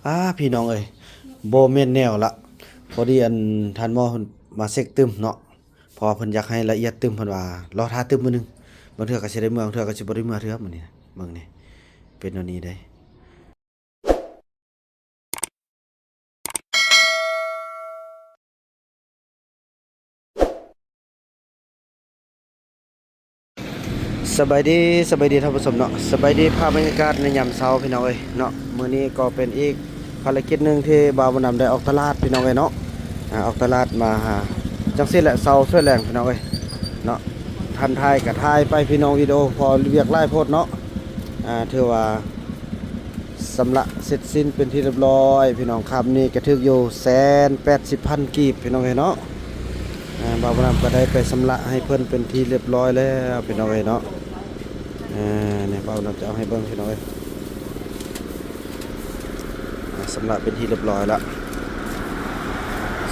ອ້າ ພີ່ນ້ອງເອີຍ ບໍ່ແມ່ນແນວລະ. ພໍດີອັນທ່ານໝໍເພິ່ນມາເຊັກຕື່ມເນາະ ເພາະວ່າເພິ່ນຢາກໃຫ້ລະອຽດຕື່ມ ເພິ່ນວ່າລໍຖ້າຕື່ມມື້ໜຶ່ງ ບາງເທື່ອກໍຊິໄດ້ເມືອ ບາງເທື່ອກໍຊິບໍ່ໄດ້ເມືອເທື່ອ. ມື້ນີ້ນະ ເບິ່ງນີ້ ເປັນແນວນີ້ເດ້. ສະບາຍດີ ສະບາຍດີທ່ານຜູ້ຊົມເນາະ ສະບາຍດີພາບບັນຍາກາດໃນຍາມເຊົ້າ ພີ່ນ້ອງເອີຍເນາະ. ມື້ນີ້ກໍເປັນອີກພາລະກິດໜຶ່ງທີ່ບ່າວບຸນນຳໄດ້ອອກຕະຫຼາດ ພີ່ນ້ອງເອີຍເນາະ. ອາ ອອກຕະຫຼາດມາຫາ ຈັ່ງຊີ້ແຫຼະ ເຊົ້າສວຍແລງ ພີ່ນ້ອງເອີຍເນາະ. ທ່ານຖ່າຍກໍຖ່າຍໄປ ພີ່ນ້ອງ ວິດີໂອ ເພາະວຽກຫຼາຍໂພດເນາະ. ອາ ຖືວ່າ ຊຳລະເສັດສິ້ນເປັນທີ່ລຽບລ້ອຍ ພີ່ນ້ອງ. ຄາບນີ້ກະຖືກຢູ່ແສນແປດສິບພັນກີບ ພີ່ນ້ອງເອີຍເນາະ. ອາ ບ່າວບຸນນຳກໍໄດ້ໄປຊຳລະໃຫ້ເພິ່ນເປັນທີ່ລຽບລ້ອຍແລ້ວ ພີ່ນ້ອງເອີຍເນາະ. ອາ ນີ້ບ່າວບຸນນຳຈະເອົາໃຫ້ເບິ່ງ ພີ່ນ້ອງເອີຍ ອາ ຊຳລະເປັນທີ່ລຽບລ້ອຍແລ້ວ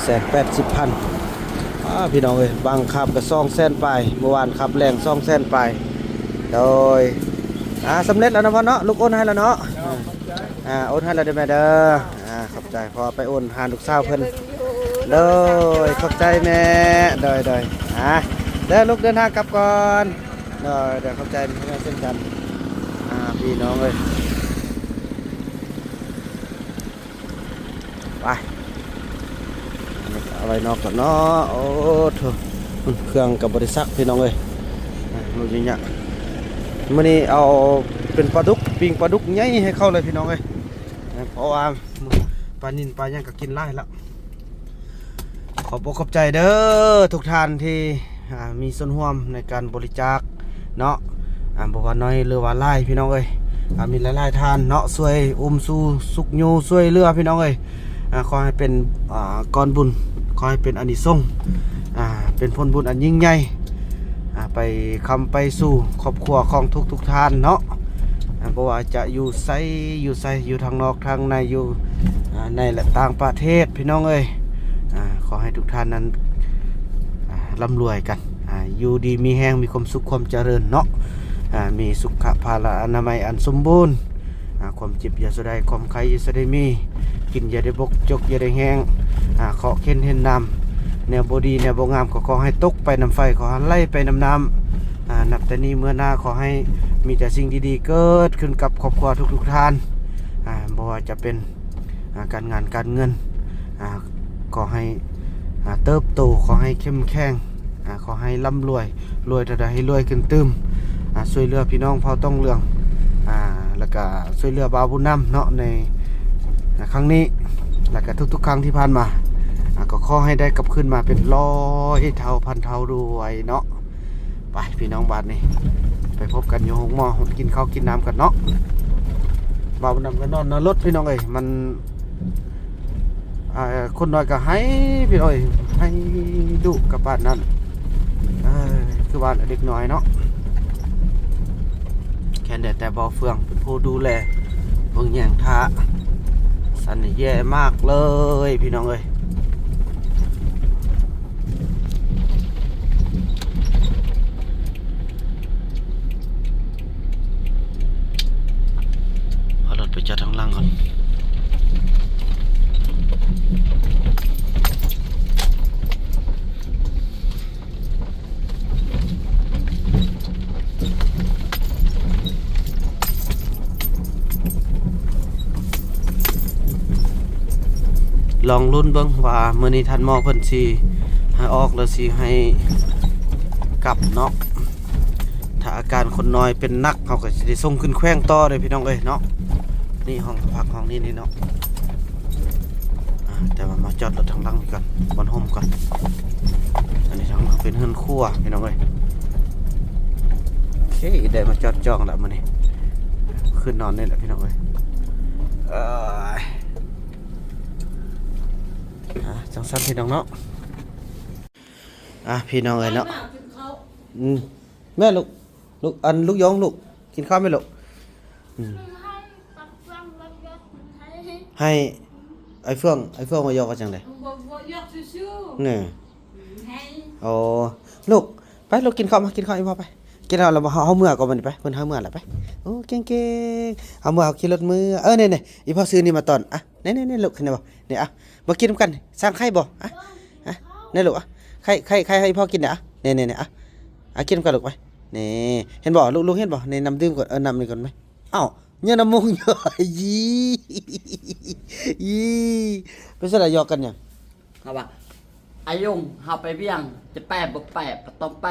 ແສນແປດສິບພັນ. ອາ ພີ່ນ້ອງເອີຍ ບາງຄາບກໍສອງແສນປາຍ ມື້ວານຄາບແລງສອງແສນປາຍ. ໂດຍ ອາ ສຳເລັດແລ້ວເນາະພໍ່ເນາະ ລູກໂອນໃຫ້ແລ້ວເນາະ. ອາ ໂອນໃຫ້ແລ້ວເດີແມ່ເດີ. ອາ ຂອບໃຈ ເພາະວ່າໄປໂອນຫາລູກສາວເພິ່ນ. ໂດຍ ຂອບໃຈແມ່. ໂດຍ ໂດຍ ອາ ເດີລູກ ເດີນທາງກັບກ່ອນ. ໂດຍ ໂດຍ ຂອບໃຈແມ່ເຊັ່ນກັນ. ອາ ພີ່ນ້ອງເອີຍ ໄປ ອັນນີ້ກໍເອົາໄວ້ນອກກ່ອນເນາະ. ໂອ້ໂທ້ ເຄື່ອງກໍບໍ່ໄດ້ຊັກ ພີ່ນ້ອງເອີຍ. ອາ ລຸ້ນຍະ ມື້ນີ້ເອົາເປັນປາດຸກ ປີ້ງປາດຸກໃຫຍ່ໃຫ້ເຂົາເລີຍ ພີ່ນ້ອງເອີຍ ເພາະວ່າປານິນປາຫຍັງກໍກິນຫຼາຍລະ. ຂອບອົກຂອບໃຈເດີທຸກທ່ານທີ່ ອາ ມີສ່ວນຮ່ວມໃນການບໍລິຈາກເນາະ. ອາ ບໍ່ວ່າໜ້ອຍຫຼືວ່າຫຼາຍ ພີ່ນ້ອງເອີຍ ອາ ມີຫຼາຍໆທ່ານເນາະ ຊ່ວຍອຸມຊູຊຸກຍູ້ຊ່ວຍເຫຼືອ ພີ່ນ້ອງເອີຍ. ອາ ຂໍໃຫ້ເປັນ ອາ ກ້ອນບຸນ ຂໍໃຫ້ເປັນອານິສົງ ອາ ເປັນຜົນບຸນອັນຍິ່ງໃຫຍ່ ອາ ໄປຄ້ຳໄປສູ່ຄອບຄົວຂອງທຸກໆທ່ານເນາະ. ອາ ບໍ່ວ່າຈະຢູ່ໃສ ຢູ່ໃສ ຢູ່ທາງນອກທາງໃນ ຢູ່ ອາ ໃນ ແລະ ຕ່າງປະເທດ ພີ່ນ້ອງເອີຍ. ອາ ຂໍໃຫ້ທຸກທ່ານນັ້ນ ອາ ລ່ຳລວຍກັນ ອາ ຢູ່ດີມີແຮງ ມີຄວາມສຸກຄວາມຈະເລີນເນາະ. ອາ ມີສຸຂະພາລະອະນາໄມອັນສົມບູນ ອາ ຄວາມເຈັບຢ່າສູ່ໄດ້ ຄວາມໄຂ້ຢ່າສູ່ໄດ້ມີ ກິນຢ່າໄດ້ບົກ ຈົກຢ່າໄດ້ແຫ້ງ ອາ ເຄາະເຂັນເຫັນນ້ຳ ແນວບໍ່ດີແນວບໍ່ງາມກໍຂໍໃຫ້ຕົກໄປນຳໄຟ ຂໍໃຫ້ໄຫຼໄປນຳນ້ຳ. ອາ ນັບແຕ່ນີ້ເມື່ອໜ້າຂໍໃຫ້ມີແຕ່ສິ່ງດີໆເກີດຂຶ້ນກັບຄອບຄົວທຸກໆທ່ານ ອາ ບໍ່ວ່າຈະເປັນ ອາ ການງານການເງິນ ອາ ຂໍໃຫ້ ອາ ເຕີບໂຕ ຂໍໃຫ້ເຂັ້ມແຂງ ອາ ຂໍໃຫ້ລ່ຳລວຍ ລວຍເທົ່າໃດໃຫ້ລວຍຂຶ້ນຕື່ມ ອາ ຊ່ວຍເຫຼືອພີ່ນ້ອງເຜົ່າຕ້ອງເຫຼືອງ ອາ ແລ້ວກະຊ່ວຍເຫຼືອບ່າວບຸນນຳເນາະ ໃນ ອາ ຄັ້ງນີ້ ແລ້ວກະທຸກໆຄັ້ງທີ່ຜ່ານມາ ອາ ກໍຂໍໃຫ້ໄດ້ກັບຄືນມາເປັນຮ້ອຍເທົ່າພັນເທົ່າດ້ວຍເນາະ. ໄປພີ່ນ້ອງ ບາດນີ້ໄປພົບກັນຢູ່ໂຮງໝໍ ກິນເຂົ້າກິນນ້ຳກັນເນາະ. ບ່າວບຸນນຳກໍນອນໃນລົດ ພີ່ນ້ອງເອີຍ ມັນ ອາ ຄົນນ້ອຍກໍໄຫ້ ພີ່ນ້ອງເອີຍ ໄຫ້ດຸກະປານນັ້ນ ເອີ ຄືວ່າເດັກນ້ອຍເນາະ. ແຄ່ແຕ່ ແຕ່ບໍ່ເຟືອງເປັນຜູ້ດູແລເບິ່ງແຍງຖ້າ ຊັ້ນນີ້ແຍ່ມາກເລີຍ ພີ່ນ້ອງເອີຍ. ເອົາລົດໄປຈອດທາງຫຼັງກ່ອນ. ລອງລຸ້ນເບິ່ງວ່າມື້ນີ້ທ່ານໝໍເພິ່ນຊິໃຫ້ອອກ ຫຼື ຊິໃຫ້ກັບເນາະ. ຖ້າອາການຄົນນ້ອຍເປັນໜັກ ເຮົາກໍຊິໄດ້ສົ່ງຂຶ້ນແຂວງຕໍ່ເດ້ ພີ່ນ້ອງເອີຍເນາະ. ນີ້ຫ້ອງພັກຫ້ອງນີ້ນີ້ເນາະ. ອາ ແຕ່ວ່າມາຈອດລົດທາງຫຼັງນີ້ກ່ອນ ບ່ອນຮົ່ມກ່ອນ. ອັນນີ້ທາງຫຼັງເປັນເຮືອນຄົວ ພີ່ນ້ອງເອີຍ. ໂອເຄ ໄດ້ມາຈອດຈອງລະມື້ນີ້ ຄືນນອນນີ້ແຫຼະ ພີ່ນ້ອງເອີຍ. ເອີຍ ອາ ຈັ່ງຊັ້ນ ພີ່ນ້ອງເນາະ. ອາ ພີ່ນ້ອງເອີຍເນາະ. ອືມ ແມ່ລູກ ລູກ ອັນ ລູກຢອງ ລູກ ກິນເຂົ້າແມ່ລູກ. ອືມ ໃຫ້ ໃຫ້ ໄອ້ເຟືອງ ໄອ້ເຟືອງວ່າຢອກວ່າຈັ່ງໃດ? ແນ່ ໂອ້ ລູກ ໄປລູກ ກິນເຂົ້າມາ ກິນເຂົ້າອີ່ພໍ່ໄປ. ກິນແລ້ວ ເຮົາ ເຮົາເມືອກ່ອນບັດນີ້ໄປ ເພິ່ນໃຫ້ເມືອແລ້ວໄປ. ໂອ້ ເກັ່ງໆ ເຮົາເມືອ ເຮົາຂີ່ລົດເມືອ. ເອີ ນີ້ໆ ອີພໍ່ຊື້ນີ້ມາຕ້ອນ. ອ່ະ ນີ້ໆ ລູກ ເຫັນບໍ່? ນີ້ ອ່ະ ມາກິນນຳກັນ ສ້າງໄຂ່ບໍ່? ອ່ະ ອ່ະ ນີ້ລູກ ອ່ະ ໄຂ່ ໄຂ່ ໄຂ່ໃຫ້ອີພໍ່ກິນເດີ້. ນີ້ໆ ອ່ະ ອ່ະ ກິນນຳກັນລູກໄປ. ນີ້ ເຫັນບໍ່? ລູກ ລູກເຫັນບໍ່? ນີ້ ນ້ຳດື່ມກ່ອນ ເອີ ນ້ຳນີ້ກ່ອນໄປ. ອ້າວ ເຍືອນນ້ຳມູກ ຢີ ຢີ ເປັນຊັ້ນລະ ຢອກກັນຫຍັງ? ເຂົາວ່າ ອາຍົງ ເຮົາໄປວຽງ ຈະໄປບໍ່ໄປ ບໍ່ຕ້ອງໄປ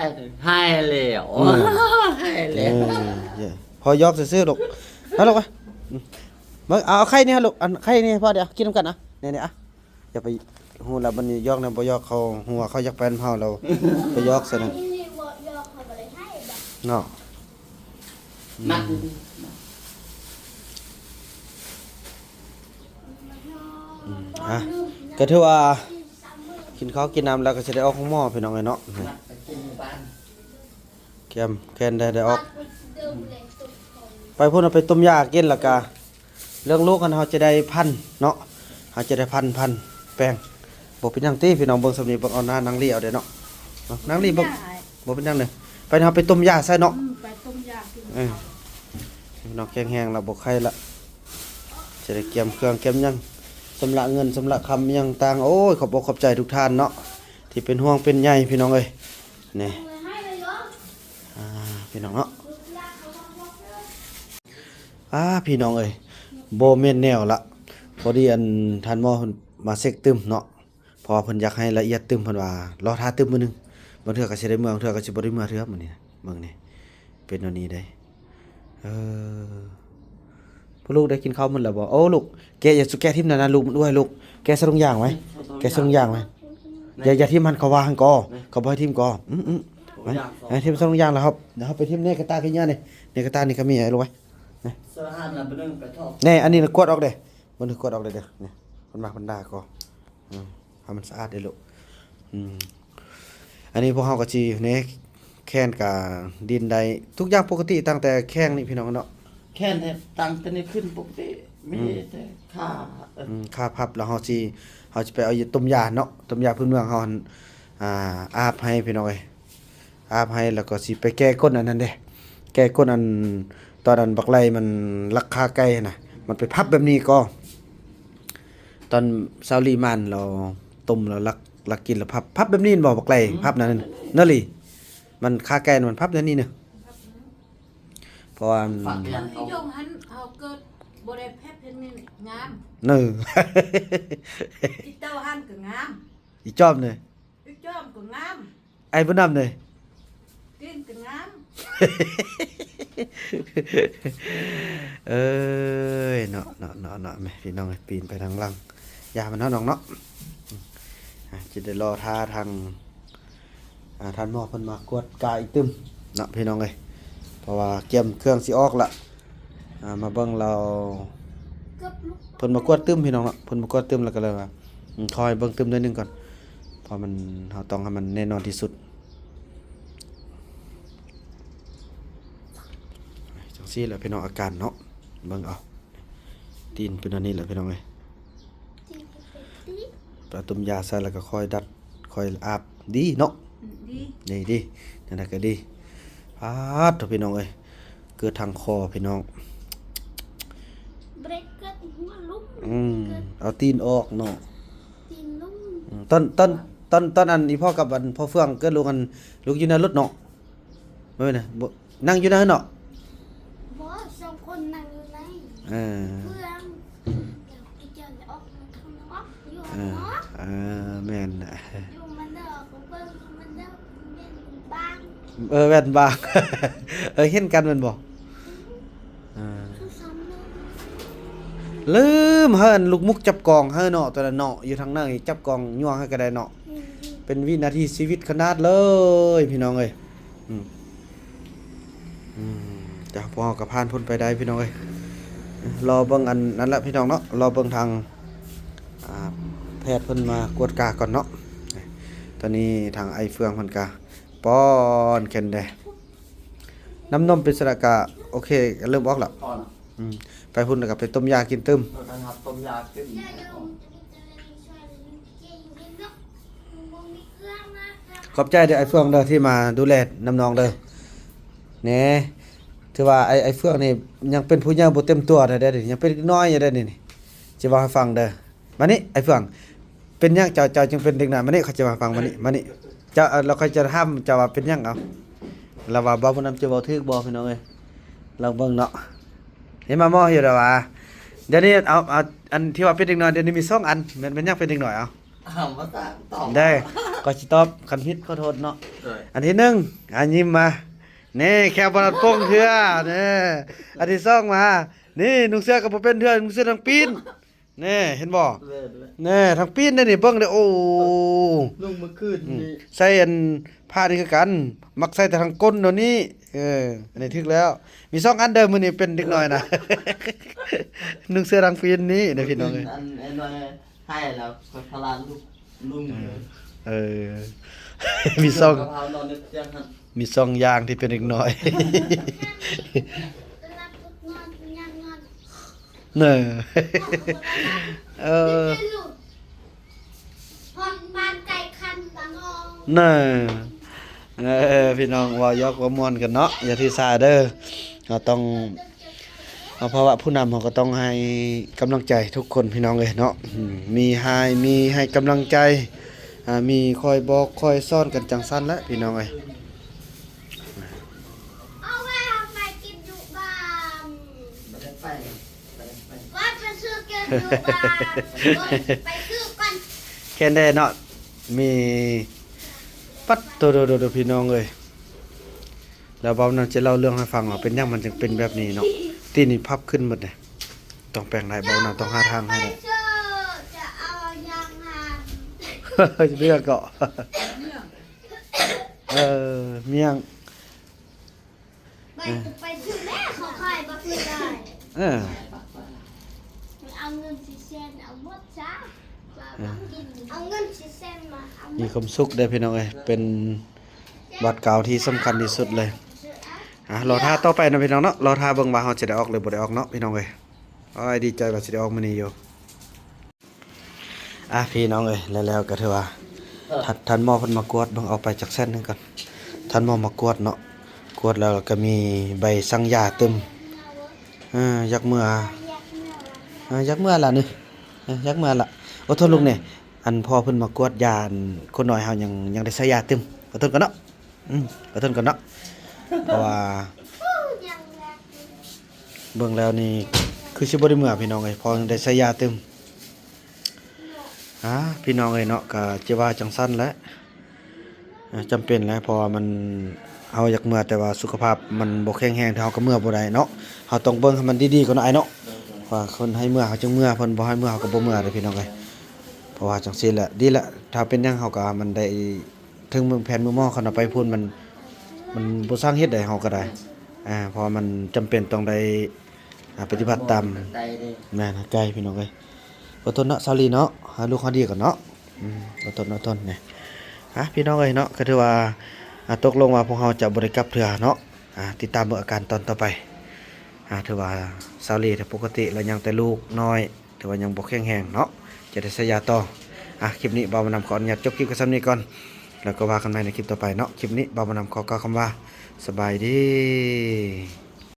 ໃຫ້ແລ້ວ ອືມ ໃຫ້ແລ້ວ. ເອີ ພໍຢອກຊື່ໆ ລູກ ມາລູກມາ ມາ ເອົາ ເອົາໄຂ່ນີ້ໃຫ້ລູກ ອັນໄຂ່ນີ້ໃຫ້ພໍ່ເດີ້ ກິນນຳກັນ ອ່ະ ນີ້ໆ ອ່ະ ຢ່າໄປ ຮູ້ລະ ບັດນີ້ຢອກນຳ ບໍ່ຢອກ ເຂົາຮູ້ວ່າເຂົາຢາກໄປນຳເຮົາ ແລ້ວໄປຢອກໃສ່ນັ້ນ ນີ້ບໍ່ຢອກ ເຂົາບໍ່ໄດ້ໃຫ້ດອກ ເນາະ. ມັດ ອືມ ອືມ ອ່ະ ກໍຖືວ່າກິນເຂົ້າກິນນ້ຳແລ້ວ ກໍຊິໄດ້ອອກໂຮງໝໍພີ່ນ້ອງເອີຍເນາະ. ມັດໄປກິນຢູ່ບ້ານ ແຄມ ແຄມໄດ້ ໄດ້ອອກ ໄປພຸ້ນ ເອົາໄປຕົ້ມຢາກິນ ແລ້ວກະເລື່ອງລູກຫັ້ນ ເຮົາຈະໄດ້ພັນເນາະ ເຮົາຈະໄດ້ພັນ ພັນແປ້ງ ບໍ່ເປັນຫຍັງຕິພີ່ນ້ອງ. ເບິ່ງສ່ຳນີ້ ເບິ່ງເອົາໜ້ານາງລີເອົາເດ້ເນາະ ນາງລີເບິ່ງ ບໍ່ເປັນຫຍັງເລີຍ. ໄປ ເຮົາໄປຕົ້ມຢາໃສ່ເນາະ ອືມ ໄປຕົ້ມຢາກິນ ເອີ ເຂົ້າ ພີ່ນ້ອງແຂງແຮງລະ ບໍ່ໄຂ້ລະ ຈະໄດ້ກຽມເຄື່ອງກຽມຫຍັງ ຊຳລະເງິນຊຳລະຄຳຫຍັງຕ່າງ. ໂອ້ຍ ຂອບອົກຂອບໃຈທຸກທ່ານເນາະ ທີ່ເປັນຫ່ວງເປັນໃຍພີ່ນ້ອງເອີຍ ນີ້ ອ່າ ພີ່ນ້ອງເນາະ ອ່າ ພີ່ນ້ອງເອີຍ ບໍ່ແມ່ນແນວລະ. ພໍດີອັນທ່ານໝໍເພິ່ນມາເຊັກຕື່ມເນາະ ເພາະວ່າເພິ່ນຢາກໃຫ້ລະອຽດຕື່ມ ເພິ່ນວ່າລໍຖ້າຕື່ມມື້ໜຶ່ງ ບາງເທື່ອກໍຊິໄດ້ເມືອ ບາງເທື່ອກໍຊິບໍ່ໄດ້ເມືອເທື່ອມື້ນີ້ນະ. ເບິ່ງນີ້ ເປັນແນວນີ້ເດ້. ເອີ ພວກລູກໄດ້ກິນເຂົ້າໝົດແລ້ວບໍ່? ໂອ້ ລູກ ແກະ ຢ່າສຸແກະຖິ້ມນັ້ນນະລູກ ມັນອ້ວຍລູກ ແກະໃສ່ຖົງຢາງໄວ້ ແກະໃສ່ຖົງຢາງໄວ້. ຢ່າ ຢ່າຖິ້ມຫັ້ນ ເຂົາວ່າຫັ້ນກໍ ເຂົາບໍ່ໃຫ້ຖິ້ມກໍ ອືມໆ ໄວ້ ໃຫ້ຖິ້ມໃສ່ຖົງຢາງແລ້ວ ເຮົາ ດຽວເຮົາໄປຖິ້ມໃນກະຕ່າຂີ້ເຫຍື້ອນີ້ ໃນກະຕ່ານີ້ກໍມີ ໃຫ້ລູກໄວ້ ໃສ່ຫັ້ນລະ ບາດໜຶ່ງໄປທອດ ແນ່ ອັນນີ້ນະ ກວດອອກເດ້ ບາດໜຶ່ງກວດອອກເດ້ເດີ ນີ້ ເພິ່ນວ່າເພິ່ນດ່າກໍ ອືມ ໃຫ້ມັນສະອາດເດ້ລູກ ອືມ. ອັນນີ້ພວກເຮົາກໍຊິແນ ແຄນກະດິນໄດ້ ທຸກຢ່າງປົກກະຕິ ຕັ້ງແຕ່ແຂ້ງນີ້ພີ່ນ້ອງເນາະ ແຄນແທ້ ຕັ້ງແຕ່ນີ້ຂຶ້ນປົກກະຕິ ມີ ອືມ ແຕ່ຂາ ເອີ ອືມ ຂາພັບ. ແລ້ວເຮົາຊິ ເຮົາຊິໄປເອົາຕົ້ມຢາເນາະ ຕົ້ມຢາພື້ນເມືອງເຮົາຫັ້ນ ອ່າ ອາບໃຫ້ພີ່ນ້ອງເອີຍ ອາບໃຫ້ ແລ້ວກໍຊິໄປແກ້ກົ້ນອັນນັ້ນເດ້ ແກ້ກົ້ນອັນ ຕອນອັນບັກໄລ່ມັນລັກຂາໄກ່ຫັ້ນນະ ມັນໄປພັບແບບນີ້ກໍ ຕອນຊາວລີມານລາວຕົ້ມລາວລັກ ລັກກິນລາວພັບ ພັບແບບນີ້ແມ່ນບໍ່ ບັກໄລ່ ອືມ ພັບນັ້ນເນາະລີ ມັນຂາໄກ່ມັນພັບແນວນີ້ເນາະ ເພາະວ່າ ປັກຫຍັງເອົາ ຢູ່ຫັ້ນເຮົາເກີດບໍ່ໄດ້ແພັບເຮັດນີ້ງາມ ເນີ ອີເຕົ້າຫັ້ນກໍງາມ ອີຈອມເນີ ອີຈອມກໍງາມ ໄອ້ບຸນນຳເດີ ຕີນກໍງາມ ເອີຍ ເນາະ ເນາະ ເນາະ ເນາະ ແມ່ພີ່ນ້ອງເອີຍ ປີນໄປທາງຫຼັງ ຢ່າມັນເນາະນ້ອງເນາະ ອ່າ ຈະໄດ້ລໍຖ້າທາງ ອ່າ ທ່ານໝໍເພິ່ນມາກວດກາອີກຕື່ມເນາະ ພີ່ນ້ອງເອີຍ ເພາະວ່າກຽມເຄື່ອງຊິອອກລະ ອ່າ ມາເບິ່ງລາວ ເພິ່ນມາກວດຕື່ມພີ່ນ້ອງເນາະ ເພິ່ນມາກວດຕື່ມ ແລ້ວກໍເລີຍວ່າ ອືມ ຂໍໃຫ້ເບິ່ງຕື່ມໜ້ອຍໜຶ່ງກ່ອນ ເພາະມັນ ເຮົາຕ້ອງໃຫ້ມັນແນ່ນອນທີ່ສຸດ ຈັ່ງຊີ້ແຫຼະພີ່ນ້ອງ ອາການເນາະ ເບິ່ງເອົາ ຕີນເປັນອັນນີ້ແຫຼະພີ່ນ້ອງເອີຍ ປາຕົ້ມຢາໃສ່ແລ້ວກໍຄ່ອຍດັດ ຄ່ອຍອາບ ດີເນາະ ອືມ ດີ ດີ ດີ ແນວໃດກໍດີ ປາດໂທ້ ພີ່ນ້ອງເອີຍ ເກີດທາງຄໍພີ່ນ້ອງ ເບຣກເກີດຫົວລຸມ ອືມ ເກີດ ເອົາຕີນອອກເນາະ ຕີນລຸ່ມ ອືມ ຕອນ ຕອນ ຕອນ ຕອນອັນອີ່ພໍ່ກັບອັນພໍ່ເຟືອງເກີດລູກ ອັນລູກຢູ່ໃນລົດເນາະ ແມ່ນບໍ່ ນັ່ງຢູ່ໃນຫັ້ນເນາະ ບໍ່ ສອງຄົນນັ່ງຢູ່ໃນ ເອີ ເຟືອງ ດຽວໄອ້ເຈົ້າຈະອອກມາຂ້າງນອກ ຢູ່ຂ້າງນອກ ເອີ ເອີ ແມ່ນ ຢູ່ມາເດີ ເບິ່ງມາເດີ ແວ່ນບາງ ເອີ ແວ່ນບາງ ເອີ ເຫັນກັນແມ່ນບໍ່? ອ່າ ລືມເຮີ້ນ ລູກມຸກຈັບກອງເຮີ້ເນາະ ຕອນນັ້ນເນາະ ຢູ່ທາງໃນຈັບກອງຍ່ວງໃຫ້ກໍໄດ້ເນາະ ອືມ ເປັນວິນາທີຊີວິດຂະໜາດເລີຍ ພີ່ນ້ອງເອີຍ ອືມ ອືມ ແຕ່ພວກເຮົາກໍຜ່ານພົ້ນໄປໄດ້ ພີ່ນ້ອງເອີຍ ລໍເບິ່ງອັນນັ້ນລະ ພີ່ນ້ອງເນາະ ລໍເບິ່ງທາງ ອ່າ ແພດເພິ່ນມາກວດກາກ່ອນເນາະ ຕອນນີ້ທາງອ້າຍເຟືອງເພິ່ນກະ ປ້ອນແຄນແດ່ ນ້ຳນົມເປັນສະນະກະໂອເຄ ເລີ່ມອອກແລ້ວ ອອກແລ້ວ ອືມ ໄປພຸ້ນແລ້ວກະໄປຕົ້ມຢາກິນຕື່ມ ເອີ ຕ້ມຢາກິນ ຂອບໃຈເດີອ້າຍເຟືອງເດີ ທີ່ມາດູແລນຳນ້ອງເດີ ແນ່ ຖືວ່າໄອ້ ໄອ້ເຟືອງນີ້ຍັງເປັນຜູ້ໃຫຍ່ບໍ່ເຕັມຕົວເດີ ເດ ຍັງເປັນເດັກນ້ອຍຢູ່ເດ້ນີ້ ຊິເວົ້າໃຫ້ຟັງເດີ. ມານີ້ ໄອ້ເຟືອງ ເປັນຫຍັງເຈົ້າ ເຈົ້າຈຶ່ງເປັນເດັກນ້ອຍ? ມານີ້ ຂ້ອຍຈະເວົ້າໃຫ້ຟັງ ມານີ້ ມານີ້ ເຈົ້າ ເອົາ ແລ້ວຂ້ອຍຈະຖາມເຈົ້າວ່າເປັນຫຍັງ ເອົາ ລາວວ່າບໍ່ ຜູ້ນຳຈະເວົ້າຖືກບໍ່ ພີ່ນ້ອງເອີຍ ລອງເບິ່ງເນາະ. ເຫັນມາໝໍຢູ່ລາວວ່າ ດຽວນີ້ ເອົາ ເອົາ ອັນທີ່ວ່າເປັນເດັກນ້ອຍ ດຽວນີ້ມີສອງອັນ ແມ່ນ ແມ່ນຫຍັງເປັນເດັກນ້ອຍ ເອົາ ເອົາມາສາມຕອບ ໄດ້ ຂ້ອຍຊິຕອບ ຄັນຜິດຂໍໂທດເນາະ. ໂດຍ ອັນທີໜຶ່ງ ອ່າ ຍິ້ມມາ ນີ້ ແຂ້ວບໍ່ທັນປົງເທື່ອ ນີ້ ອັນທີສອງມາ ນີ້ ນຸ່ງເສື້ອກໍບໍ່ເປັນເທື່ອ ນຸ່ງເສື້ອທັງປີນ ແນ່ ເຫັນບໍ່? ແມ່ນໆ ແນ່ ທັງປີນເດ້ນີ້ ເບິ່ງເດ້ ໂອ້ ນຸ່ງມື້ຄືນນີ້ ໃສ່ອັນຜ້ານີ້ຄືກັນ ມັກໃສ່ແຕ່ທາງກົ້ນດຽວນີ້. ເອີ ອັນນີ້ຖືກແລ້ວ ມີສອງອັນເດີ ມື້ນີ້ເປັນເດັກນ້ອຍນະ ນຸ່ງເສື້ອທັງປີນນີ້ເດ້ ພີ່ນ້ອງເອີຍ. ອັນ ອັນນ້ອຍໃຫ້ແລ້ວ ຂ້ອຍພາລານລູກ ລຸງ ເອີ ເອີ ມີສອງ ເອົານອນໃນຕຽງຫັ້ນ ມີສອງຢ່າງທີ່ເປັນເດັກນ້ອຍ ເນີ ເອີ ເນີ ເອີ ພີ່ນ້ອງ ເວົ້າຢອກເວົ້າມ່ວນກັນເນາະ ຢ່າຖືສາເດີ ເຮົາຕ້ອງ ເພາະວ່າຜູ້ນຳເຮົາກໍຕ້ອງໃຫ້ກຳລັງໃຈທຸກຄົນ ພີ່ນ້ອງເອີຍເນາະ ມີໃຫ້ ມີໃຫ້ກຳລັງໃຈ ອ່າ ມີຄອຍບອກຄອຍສອນກັນຈັ່ງຊັ້ນແຫຼະ ພີ່ນ້ອງເອີຍ. ເອົາໄວ້ເຮົາໄປກິນຢູ່ບ້ານ ບໍ່ໄດ້ໄປ ບໍ່ໄດ້ໄປ ວ່າໄປຊື້ກິນຢູ່ບ້ານ ໄປຊື້ກ່ອນ ແຄ່ນແດ່ເນາະ ມີ ປັດໂຕ ໂດ ໂດ ໂດ ພີ່ນ້ອງເອີຍ. ແລ້ວເບົານັ້ນຈະເລົ່າເລື່ອງໃຫ້ຟັງວ່າເປັນຫຍັງມັນຈຶ່ງເປັນແບບນີ້ເນາະ ຕີນນີ້ພັບຂຶ້ນໝົດເດ້ ຕ້ອງແປງໄດ້ ເບົານັ້ນຕ້ອງຫາທາງໃຫ້ໄດ້ ເລື່ອງເກາະ ເອີ ມີຫຍັງ ໄປ ໄປຊື້ແມ່ເຂົາຂາຍບໍ່ຄືໄດ້ ເອີ ເອົາເງິນສີ່ແສນ ເອົາໝົດຊະ ເອົາເງິນສີ່ແສນມາ ເອົາໝົດ ມີຄວາມສຸກເດ້ພີ່ນ້ອງເອີຍ ເປັນ ວັດເກົ່າທີ່ສຳຄັນທີ່ສຸດເລີຍ ອ່າ ລໍຖ້າຕໍ່ໄປເນາະພີ່ນ້ອງເນາະ ລໍຖ້າເບິ່ງວ່າເຮົາຈະໄດ້ອອກຫຼືບໍ່ໄດ້ອອກເນາະ ພີ່ນ້ອງເອີຍ. ໂອ້ຍ ດີໃຈວ່າຊິໄດ້ອອກມື້ນີ້ຢູ່ ອ່າ ພີ່ນ້ອງເອີຍ ແລ້ວ ແລ້ວກໍຖືວ່າ ທ່ານ ທ່ານໝໍເພິ່ນມາກວດເບິ່ງ ອອກໄປຈັກແສນໜຶ່ງກ່ອນ ທ່ານໝໍມາກວດເນາະ ກວດແລ້ວກໍມີໃບສັ່ງຢາຕື່ມ ເອີ ຢາກເມືອ ເອີ ຢາກເມືອລະນີ້ ເອີ ຢາກເມືອລະ ອົດທົນລູກນີ້ ອັນພໍ່ເພິ່ນມາກວດຢາ ອັນຄົນນ້ອຍເຮົາຍັງ ຍັງໄດ້ໃຊ້ຢາຕື່ມ ຂໍທົນກ່ອນເນາະ ອືມ ຂໍທົນກ່ອນເນາະ ເພາະວ່າເບິ່ງແລ້ວນີ້ຄືຊິບໍ່ໄດ້ເມືອພີ່ນ້ອງເອີຍ ເພາະຍັງໄດ້ໃຊ້ຢາຕື່ມ ອ່າ ພີ່ນ້ອງເອີຍເນາະ ກະຈະວ່າຈັ່ງຊັ້ນແຫຼະ ອ່າ ຈຳເປັນແຫຼະ ເພາະວ່າມັນ ເຮົາຢາກເມືອ ແຕ່ວ່າສຸຂະພາບມັນບໍ່ແຂງແຮງ ເຮົາກໍເມືອບໍ່ໄດ້ເນາະ ເຮົາຕ້ອງເບິ່ງໃຫ້ມັນດີໆກ່ອນເນາະ ອ້າຍເນາະ ວ່າເພິ່ນໃຫ້ເມືອເຮົາຈຶ່ງເມືອ ເພິ່ນບໍ່ໃຫ້ເມືອເຮົາກໍບໍ່ເມືອເດ້ພີ່ນ້ອງເອີຍ ເພາະວ່າຈັ່ງຊີ້ແຫຼະ ດີແຫຼະ ຖ້າເປັນຫຍັງເຮົາກໍມັນໄດ້ ເຖິງເມືອງແພດເມືອງໝໍ ຄັນວ່າໄປພຸ້ນມັນ ມັນບໍ່ສ້າງເຮັດໃດເຮົາກໍໄດ້ ອ່າ ເພາະວ່າມັນຈຳເປັນຕ້ອງໄດ້ ອ່າ ປະຕິບັດຕາມ ໄກເດ້ ແມ່ນ ໄກພີ່ນ້ອງເອີຍ ອົດທົນເນາະ ສາວລີເນາະ ຫາລູກເຮົາດີກ່ອນເນາະ ອືມ ອົດທົນ ອົດທົນນີ້ ອ່າ ພີ່ນ້ອງເອີຍເນາະ ກໍຖືວ່າ ອ່າ ຕົກລົງວ່າພວກເຮົາຈະບໍ່ໄດ້ກັບເທື່ອເນາະ ອ່າ ຕິດຕາມເບິ່ງອາການຕອນຕໍ່ໄປ ອ່າ ຖືວ່າສາວລີ ແຕ່ປົກກະຕິແລ້ວຍັງແຕ່ລູກນ້ອຍ ຖືວ່າຍັງບໍ່ແຂງແຮງເນາະ ຈະໄດ້ໃຊ້ຢາຕໍ່ ອ່າ ຄລິບນີ້ບ່າວບຸນນຳຂໍອະນຸຍາດຈົບຄລິບກັນສ່ຳນີ້ກ່ອນ ແລ້ວກໍວ່າກັນໃໝ່ໃນຄລິບຕໍ່ໄປເນາະ ຄລິບນີ້ບ່າວບຸນນຳຂໍກ່າວຄຳວ່າ ສະບາຍດີ.